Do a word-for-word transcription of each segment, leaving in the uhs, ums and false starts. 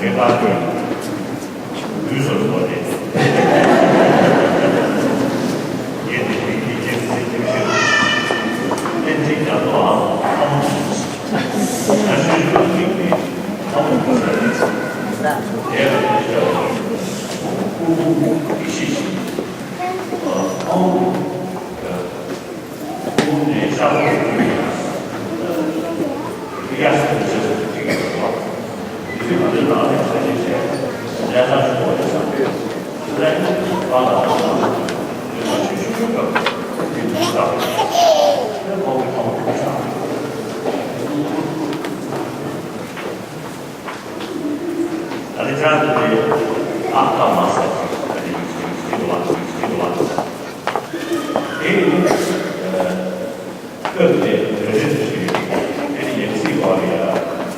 མེ་འབར་ཏེ་ལུས་སུ་བློ་ཏེ། ཡེ་དེ་དེ་དེ་ཅེས་སེ་ཅེས་ཤེས། ཏན་ཏིག་རྒྱ་མཚོའམ་ཨ་མོ་ཟེར། ན་ཤུལ་ཤུལ་ལ་དམིགས་ཏེ་ཨ་མོ་ཟེར་ཏེ། དེ་ལ་དེ་ཤར་བ་ཡིན། ཀུ་ཀུ་ཀུ་ཡེ་ཤེས་ཤིང་། ཨ་མོ། ཀུ་ནས་ཤར་བ་ཡིན། དེ་ཡ་སེ་ཅེས་སེ་ཅེས་ཤེས། སྐབས་དེར་བོད་རིགས་ཚོས་དེ་ནི་ཡང་སྲིད་པ་ལ་ཡང་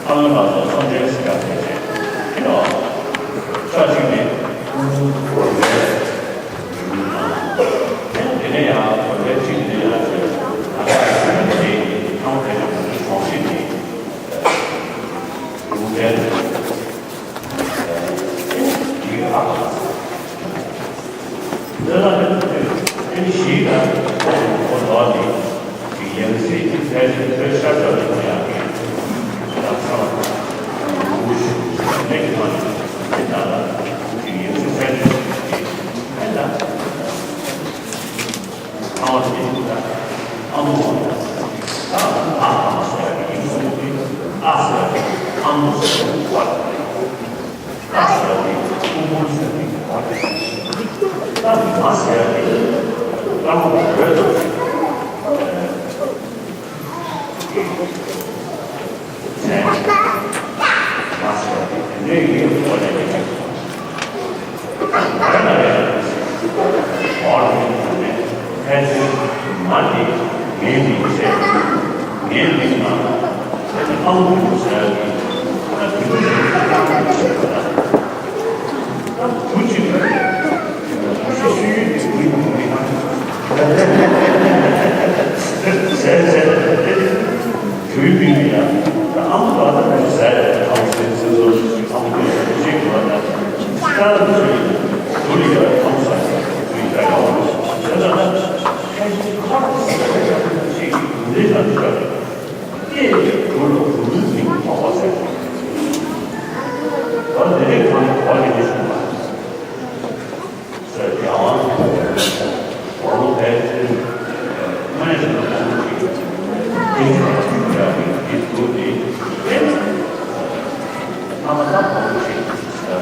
ཨ་ལོན་ལ་སོགས་སངས་རྒྱས་སི་ཀ་ཐེག་ཆེན་དེ་ལ་ཆ་གཅིག་ནས་ཀུན་གོ་བའི་ཡུལ་དང་། དེ་ནས་ཡང་གོ་བའི་གཅིག་ནས་ཡང་ཆོས་ད་ལྟ་ཡང་དེ་ཐང་དེ་ནས་གོ་བའི་གྲོང་གཤིས་ནས་ཡུལ་དེ་ཡིག་ཨ་ཁ། འདི་ལ་ནི་ཐུགས་ཀྱི་ཞིག་ལ་ཁོ་ལོག་ནས་ཡང་སྲིད་ཀྱི་ཕལ་ཆེར་བོད་ཤར་ཕྱོགས་ལ་ཡོང་ཡག་གི་ལམ་སང་ལ་ཀུ་ཤུ་ནས་ཀྱི་མ་ནི་འདི་ལྟ་ལ་ཡང་སྲིད་ཕལ་ཆེར་ཀྱི་ཨེ་ལ་ཁང་བ་དེ་ད་ཨ་མོ་ད་ཨ་ཨ་ཟེར་ཡག་གི་ཡིག་གཟུགས་དེ་ཨ་ཟེར་ཡག་གི་ཨ་མོ་ཟེར་བ། ད་ཟེར་ཏེ་ཀུ་ཀུ་ཟེར་ཏེ་ད་མ་ཟེར་ཏེ་ད་མོ་བོད་དུ་ཟེར་མ་ཟེར་ཏེ་དེ་འདྲའི་ཡིན་གོ་ལས་ཀྱི་ཨོ་ལ་ཡ་ཨོ་ལ་ཡ་ཕལ་ཆེར་མ་དེ་ངའི་མིང་ཟེར། ངའི་མིང་ལ་ཨ་ཁུ་ཟེར་ཏེ་ཨ་ཁུ་ཟེར་ཏེ་ཨ་ཁུ་ཅིག་ཨ་ཁུ་ཅིག་ཨ་ཁུ་ཤི་ཤི་ཡུལ་དེ་བུ་ཡིན་མིན་ཟེར་ཟེར་ཏེ། བུའི་མིང་ཡང་ཨ་མོ་ལ་ད་ཟེར་ཨ་མོ་ཟེར་ཟེར་ཟེར་ཟེར་ཨ་མོ་ཟེར་ཟེར་ཟེར་ཟེར་ད་ལ་ཟེར་བུ་ལ་ཡང་ཨ་མོ་ཟེར་ཟེར་ཟེར་ཡང་ཟེར་ད་ད་ཁ་ཟེར་ཟེར་ཟེར་ཟེར་ཟེར་ད་སྐད་ཀྱི་བུ་ལ་བུ་མོའི་མིང་ཐོགས་པ་ཟེར་ད་འདི་རེད་གོ་ནས་གོ་ནས་ནས་བྱུང་བ། ཟེར་ཡང་། འོ་ལོ་ཕལ་ཆེར་སྔོན་ཞིག་ལ་ཁོང་གིས་དེ་ཚོ་ལ་ཐུག་ཡག་གི་དེ་དུས་དེ་ཨེ་ཨ་མ་ད་ཁོང་གིས་ཨ་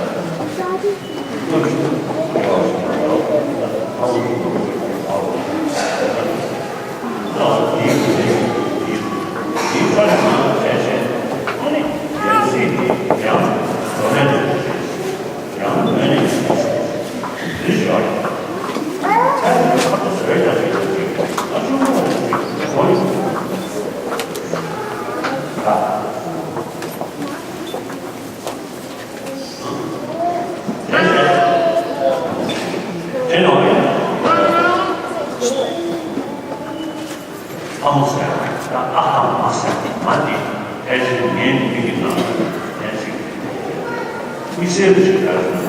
ཁོ་ཚོ་ཡག་ཞིག་ལ་ཨ་ཁོ་ཚོ་ཨ་ཁོ་ཚོ་ཨ་ཁོ་ཚོ་ཨ་དེའི་དུས་དེ་དེ་དེ་ཁ་ལ་ང་ཕལ་ཆེར་ཨ་ནི་ཡང་སྲིད་དེ་ཡང་འགྲོ་ནས་དེ། ཡང་ངོས་ནས་འདི་ཞོར་ཁ་ཏོ་བཟོས་ཀྱང་ཞིག་ཅིག་ཨ་ཆུང་ངུ་ཅིག་གོ་ཡི་ད། དེ་ནས་དེ་ནས་ཨ་མོ་ཟེར་ཡག་ད་ཨ་ཧ་མ་ཟེར་མ་དེ་ཕལ་ཆེར་ངའི་མིག་གི་ནང་ལ་ཕལ་ཆེར་དམིགས་བསལ་ཞིག་ཡོད་ཟེར་ན་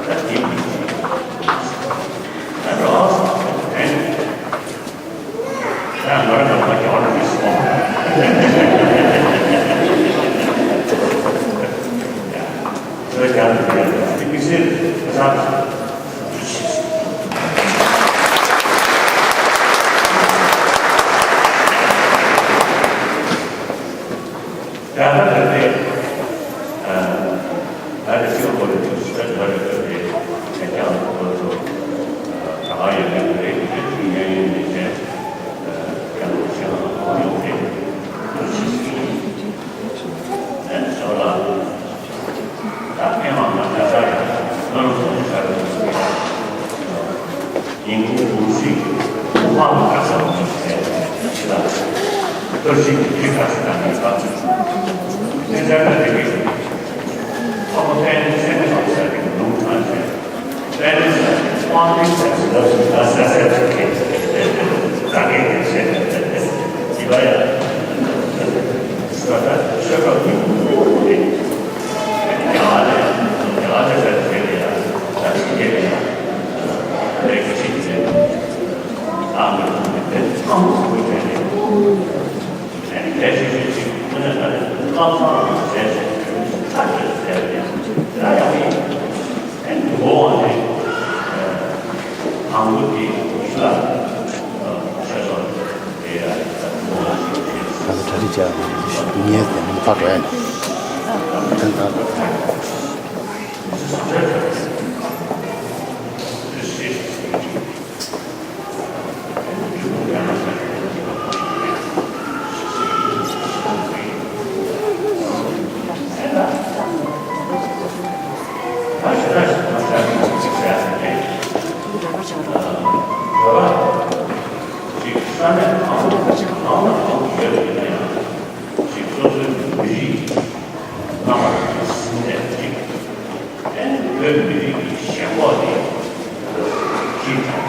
ད་དེ་མི་ཤེས་ད་རོགས་ཟེར་ད་ང་རང་ང་རང་རྒྱ་བར་མི་སོང་ད་རྒྱ་ནི་དེ་དམིགས་བསལ་ཟེར། ད་ལྟ་དེ་ནས་ད་རེས་སྐྱོ་པོ་རེ་ཚོ་ཞིག་ད་རེས་ཚོ་རེ་ཁྱེད་ཀྱང་ཁོ་ཚོ་ད་ག་ཡོད་མེད་རེད་ཁྱེད་ཀྱི་གཉེན་ཡོད་མེད་ཅན་ཀྱང་ཁྱེད་ཀྱང་ཁོ་ཡོང་དེ་ཚོ་ཞིག་ཡིན། ཨེ་ཟོ་ལ། ད་ཕན་མ་མ་ད་ད་ང་རང་ཚོ་ནི་ཤར་བའི་ཚོ་ཡིན། ཡིན་གོང་གོང་སྲིད་ཀྱི་ཐོག་མ་ག་ས་མ་ཞིག་བྱས་ཅི་ལ་གཏོར་བཤིག་གི་གི་ག་ས་ད་ནི་ག་ཚོད་དེ་ཚར་ན་དེ་གི་ཨ་མོ་ཏན་ཏན་སེམས་ལ་ས་གི་ལུང་ཐང་ཆེ་ཏན་ཏན་ས་གི་ལ་ས་ས་ས་ས་གི་ད་གི་དེ་ཆེ་ཡི་བ་ཡ་ས་ད་ཤོད་པ་ནི་ཨོ་དེ། ཚང་ཚང་རང་གི་ཟས་ཟས་དུས་ཚོད་ཚ་ཁྱོད་ཟས་ཟས་དེ་ཡག་ཡག་ཡིན། ཨེ་འདུག་གོ་བ་ནི་དང་པོ་དེ་ཞུ་ལ་ཆ་ཚང་དེ་ཡ་ད་འདུག་གོ་བ་ཞིག་ད་ལྟ་གྲ་སྒྲིག་བྱས་ཉལ་ཟས་ནས་ཕར་འགྲོ་ཡ་ནི་ད་ད། ཅིག་ས་གནས་གང་གང་ལ་གང་ཡོད་པ་ཡིན་ན་ཡང་ཅིག་སོ་སོའི་མི་རིགས་རྣམ་པ་ཟིན་ནས་ཅིག་ཨེ་ནི་བོད་མི་རིགས་ཀྱི་ཞེན་ཁོག་དེ་ཅིག་དང་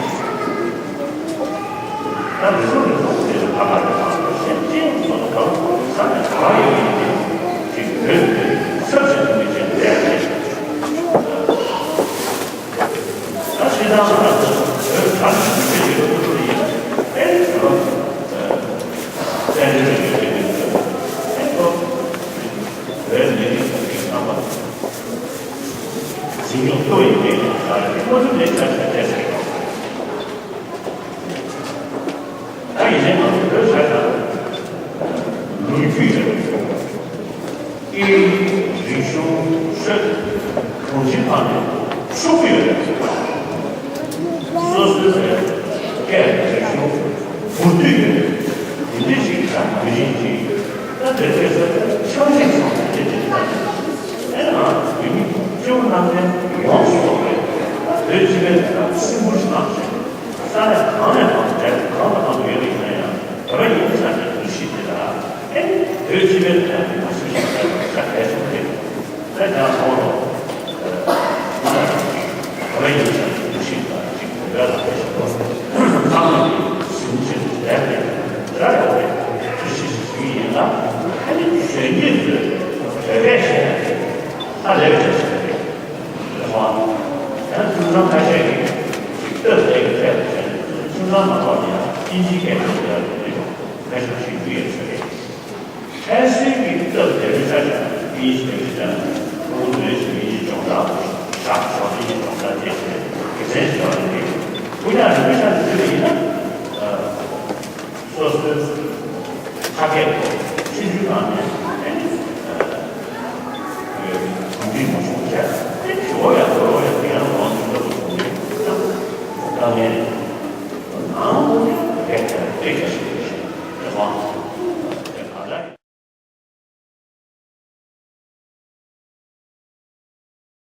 ད་རེ་ཟུང་རེ་ཟུང་དེ་ལ་བབ་པ་རེད་དང་སེམས་ཅན་སོ་སོ་གང་ས་གནས་ག་ཡོད་ཡིན་ཏེ་ཅིག་བོད་མི་རིགས་ཚབ་ཆེན་པོ་མི་བྱེད་ལས་རེད། ད་ཤི་ཐང་ལ་བོད་གྲངས་ཉུང་ཤས་ཡོད་པ་ཡིན་ཨེ་ནི་བོད་བཙན་བྱོལ་ཡོད་པའི་ཡིན་ཨེ་ཁོ་བོད་མི་རིགས་ཀྱི་རིགས་རྣམ་པ་འཛིན་སྐྱོང་གཏོང་ཡི་མེད་ཀྱང་ད་རེས་མ་ཐུབ་ནས་ཆ་ཤས་བལྟས་ཟེར་ཡོང་། ད་ཡིན་ནའི་ང་ཚོ་བོད་ས་ཆ་ལོ་རྒྱུས་ཡོད་པའི་སྐད་རིག་གཞུང་ཆོས་གོམས་གཤིས་ཕར་ནས་ཕྱུག་པོ་ཡོད་རེད། སོ་སོའི་སྐད་རིག་གཞུང་འབུར་དོད་ཡོད་རེད། དེ་འདྲ་ཞིག་ད་མི་རིགས་ཤིག་ད་དེ་ཚོའི་ས་ཆ་ཆབ་སྲིད་སོང་ནས་དེ་དེ་ད་ཨེ་ང་ཡུལ་མི་སྤྱི་བོ་གནམ་བསྟན་ཡོངས་སུ་རྫོགས་པའི་བོད་སྤྱི་པའི་ད་སེམས་ཁུར་ཞིག་བཏང་ཞིང་། ས་གནས་གང་ནས་གང་དུ་གང་དང་གང་དུ་ཡོད་པ་ཡིན་ན་ཡང་བོད་པ་ཡིན་ས་ནས་འདུ་ཤེས་དེ་དག་ཨེ་ནི་བོད་སྤྱི་པའི་ཐད་ནས་མ་ཤེས་ཤེས་པའི་ས་གལ་ཆེན་པོ་རེད། ས་ཡང་ཁོང་རོ་ས་གནས་བོད་པ་ཡིན་ས་ནས་འདུ་ཤེས་དང་གཅིག་བོད་པའི་ལ་ཕེབས་ཤིང་ཚང་མ་གིས་ཟིན་ཆེད་དུ་བསྡད་པའི་ར་ཡོད་པའི་འདུ་ཤེས་ཤིག་ཞིག་ཡིན་ལ་ཨེ་ནི་གཞོན་སྐྱེས་ཚོས་བོད་པའི་ཞེས་ད་ལེགས་བྱས་ས་རེད། ལྷ་ཡང་ཁྱོད་ཚོ་ཁ་ཤས་ཀྱིས་སྟབས་བདེ་གི་ཐད་དུ་བྱས་ནས་ཁྱོད་ཚོ་ཁ་ནང་ལོགས་ནས་ཡང་དབྱིན་ཇིའི་སྐད་ཀྱི་ལས་རོགས་ཀྱི་ཁ་ཤས་ཤིག་ཡོད་ཚོད་རེད། ཁ་སང་གི་སྟབས་བདེ་པོའི་ཆ་བཞག་ན་དབྱིན་ཇི་དེ་འདྲ་བྱས་ན་ཁོང་ཚོའི་ཞིག་དབྱིན་ཇི་སྦྱོང་བརྡར་བཞག་ཆོག་དབྱིན་ཇི་སྦྱོང་བརྡར་བྱས་ཏེ་དགེ་མཚན་ཞིག་ཡོང་རེད་དེ། ཁོ་ཡང་རིན་པོ་ཆེ་ལ་བརྩིས་པ་ཡིན་ན། སོ་སོའི་ཕ་སྐད་ཐོག་ཆེ་ཆུང་གང་ནས་ཨེ་ནི་གོམས་འདྲིས་མ་བྱུང་བྱས་ཨེ་ནི་ཞོ་ཡང་ལོ་ཡང་དེ་ཡང་ལོ་ཡང་ལོ་ཡང་དཀའ་ངལ།